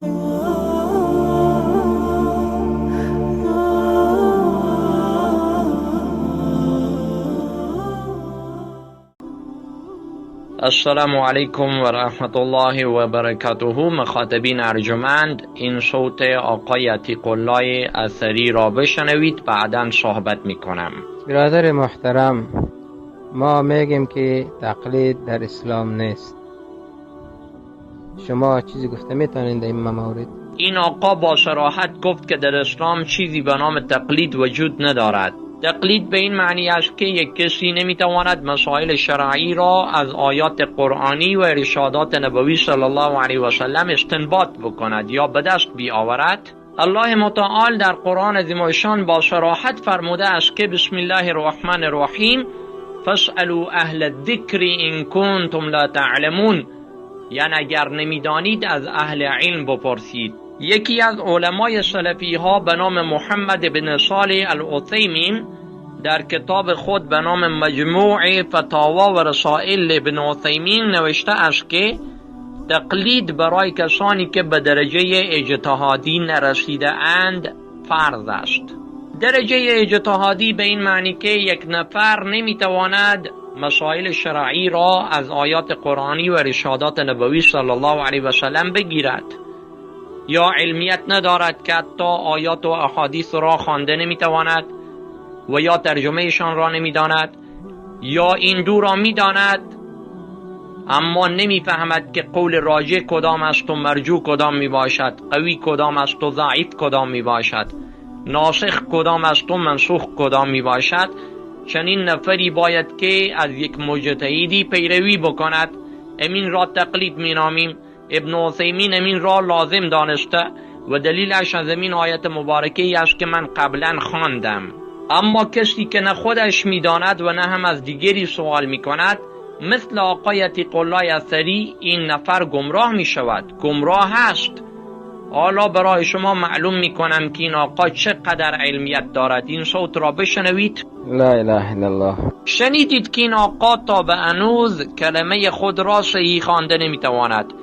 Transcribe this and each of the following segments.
السلام علیکم و رحمت الله و برکاته. مخاطبین ارجمند، این صوت آقای عتیق الله اثری را بشنوید، بعدا صحبت میکنم. برادر محترم، ما میگیم که تقلید در اسلام نیست. شما چیزی گفته میتونید در این مورد؟ این آقا با صراحت گفت که در اسلام چیزی به نام تقلید وجود ندارد. تقلید به این معنی است که یک کسی نمیتواند مسائل شرعی را از آیات قرآنی و ارشادات نبوی صلی الله علیه و سلم استنباط بکند یا به دست بیاورد. الله متعال در قرآن عظیم الشان با صراحت فرموده است که بسم الله الرحمن الرحیم فاسألوا اهل الذکر ان کنتم لا تعلمون، یعنی اگر نمیدانید از اهل علم بپرسید. یکی از علمای سلفی ها به نام محمد بن صالح العثیمین در کتاب خود به نام مجموع فتاوا و رسائل ابن عثیمین نوشته است که تقلید برای کسانی که به درجه اجتهادی نرسیده اند فرض است. درجه اجتهادی به این معنی که یک نفر نمیتواند مسائل شرعی را از آیات قرآنی و ارشادات نبوی صلی الله علیه و سلم بگیرد، یا علمیت ندارد که حتی آیات و احادیث را خوانده نمیتواند و یا ترجمهشان را نمیداند، یا این دو را میداند اما نمیفهمد که قول راجح کدام است و مرجوح کدام میباشد، قوی کدام است و ضعیف کدام میباشد، ناسخ کدام است و منسوخ کدام میباشد. چنین نفری باید که از یک مجتهدی پیروی بکند. امین را تقلید مینامیم. ابن عثیمین امین را لازم دانسته و دلیلش از امین آیت مبارکه است که من قبلا خواندم. اما کسی که نه خودش میداند و نه هم از دیگری سوال میکند، مثل آقای عتیق الله اثری، این نفر گمراه میشود، گمراه است. حالا برای شما معلوم میکنم که این آقا چقدر علمیت دارد. این صوت را بشنوید. لا اله الا الله. شنیدید که این آقا تا به هنوز کلمه خود را صحیح خوانده نمیتواند.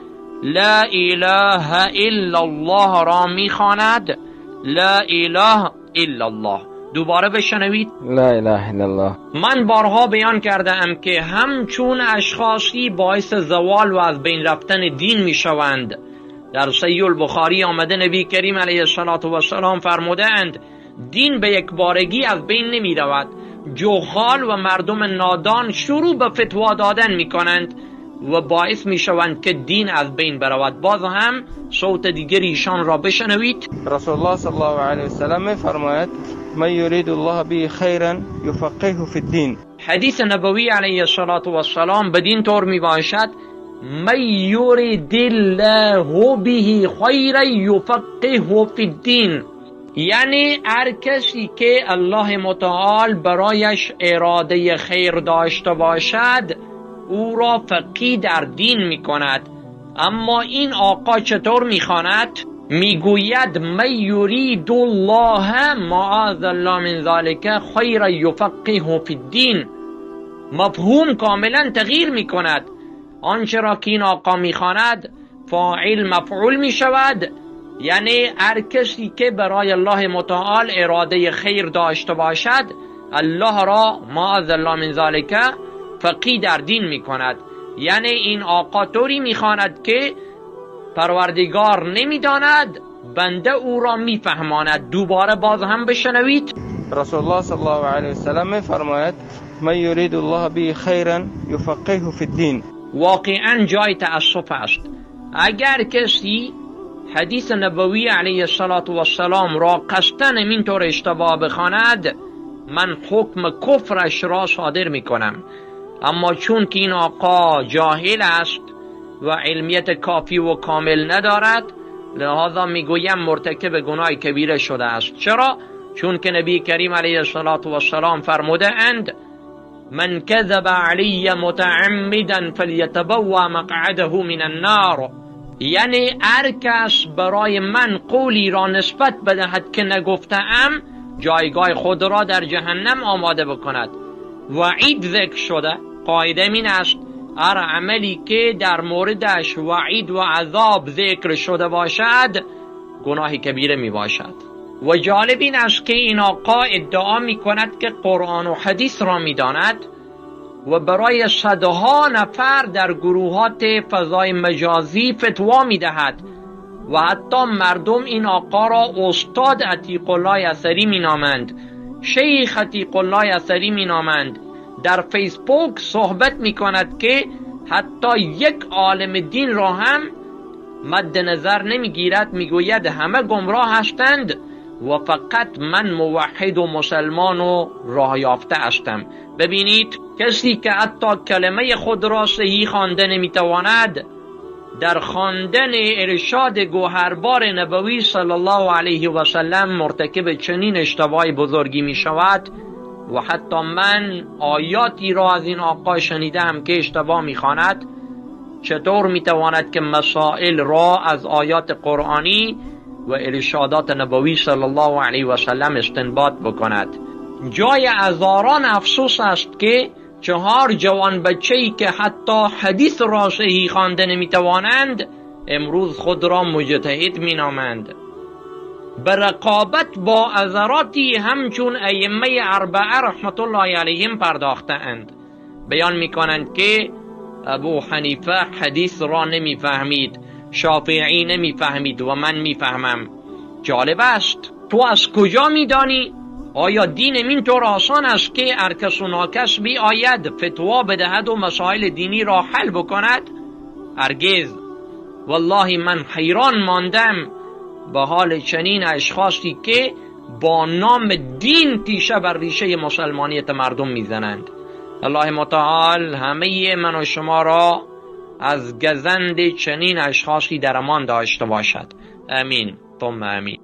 لا اله الا الله را میخواند، لا اله الا الله. دوباره بشنوید. لا اله الا الله. من بارها بیان کرده ام که همچون اشخاصی باعث زوال و از بین رفتن دین میشوند. در صحیح البخاری آمده نبی کریم علیه الصلاة والسلام فرموده اند دین به یک بارگی از بین نمی رود. جهال و مردم نادان شروع به فتوا دادن می کنند و باعث می شوند که دین از بین برود. باز هم صوت دیگر ایشان را بشنوید. رسول الله صلی الله علیه و سلم میفرماید من یرید الله به خیرا یفقهه فی الدین. حدیث نبوی علیه الصلاة والسلام بدین طور می باشد من یرید الله به خیرا یفقهه فی الدین، یعنی هر کسی که الله متعال برایش اراده خیر داشته باشد او را فقیه در دین می کند. اما این آقا چطور می خواند؟ می گوید من یرید الله معاذ الله من ذلک خیرا یفقهه فی الدین. مفهوم کاملا تغییر می کند. آنچه را که این آقا می خواند فاعل مفعول می شود، یعنی هر کسی که برای الله متعال اراده خیر داشته باشد الله را معاذ الله من ذلک فقیه در دین می کند. یعنی این آقا طوری می خواند که پروردگار نمی داند، بنده او را می فهماند. دوباره باز هم بشنوید. رسول الله صلی الله علیه و سلم میفرماید من یرید الله به خیرا یفقهه فی الدین. واقعا جای تأسف است اگر کسی حدیث نبوی علیه الصلاة والسلام را قصداً اینطور اشتباه بخواند، من حکم کفرش را صادر می کنم. اما چون که این آقا جاهل است و علمیت کافی و کامل ندارد، لذا میگویم مرتکب گناه کبیره شده است. چرا؟ چون که نبی کریم علیه الصلاة والسلام فرموده اند من کذب علی متعمدا فلیتبوأ مقعده من النار، یعنی هر کس برای من قولی را نسبت بدهد که نگفتم، جایگاه خود را در جهنم آماده بکند. وعید ذکر شده. قاعده این است هر عملی که در موردش وعید و عذاب ذکر شده باشد گناه کبیره می باشد. و جالب این است که این آقا ادعا می کند که قرآن و حدیث را می داند و برای صدها نفر در گروهات فضای مجازی فتوا می دهد و حتی مردم این آقا را استاد عتیق الله اثری می نامند، شیخ عتیق الله اثری می نامند. در فیسبوک صحبت می کند که حتی یک عالم دین را هم مد نظر نمی گیرد، می گوید همه گمراه هستند و فقط من موحد و مسلمان و راه یافته هستم. ببینید کسی که حتی کلمه خود را صحیح خوانده نمیتواند، در خواندن ارشاد گوهربار نبوی صلی الله علیه و سلم مرتکب چنین اشتباه بزرگی می شود. و حتی من آیاتی را از این آقا شنیدم که اشتباه می خواند. چطور می تواند که مسائل را از آیات قرآنی و ارشادات نبوی صلی الله علیه و سلم استنباط بکند؟ جای هزاران افسوس است که 4 جوان بچه‌ای که حتی حدیث را صحیح خوانده نمیتوانند امروز خود را مجتهد مینامند. به رقابت با حضراتی همچون ائمه اربعه رحمت الله علیهم پرداخته اند. بیان میکنند که ابو حنیفه حدیث را نمیفهمید، شافعی نمیفهمید و من میفهمم. جالب است، تو از کجا میدانی؟ آیا دین این طور آسان است که هر کس و ناکس بی آید فتوا بدهد و مسائل دینی را حل بکند؟ هرگز. والله من حیران ماندم به حال چنین اشخاصی که با نام دین تیشه بر ریشه مسلمانیت مردم میزنند. الله متعال همه من و شما را از گزند چنین اشخاصی در امان داشته باشد. امین ثم امین.